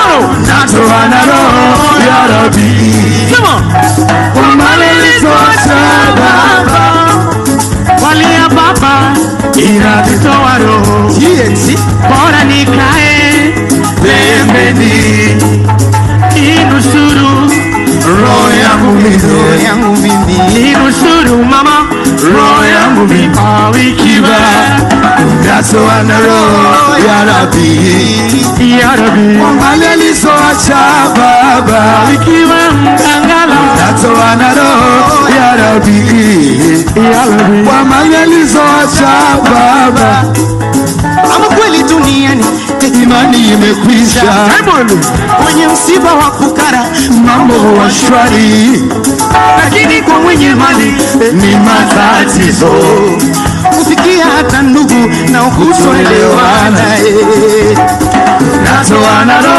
Natoa na roho ya Rabbi. Come on. Kwa mali nilizoacha baba, Walia baba inanitoa roho, TNC bora nikae pembeni, inusuru roho yangu mimi, inusuru mama, roho yangu mimi Alikiba natoa na roho ya Rabbi. ya Rabbi, Kwa mali alizoacha baba, Alikiba mkangala natoa na roho ya Rabbi. ya Rabbi. Kwa mali alizoacha baba, Ama kweli duniani imani imekwisha, kwenye msiba wa fukara, mambo huwa shwari, lakini kwa mwenye mali ni matatizo kufikia hata ndugu na kutoelewana. Natoa na roho.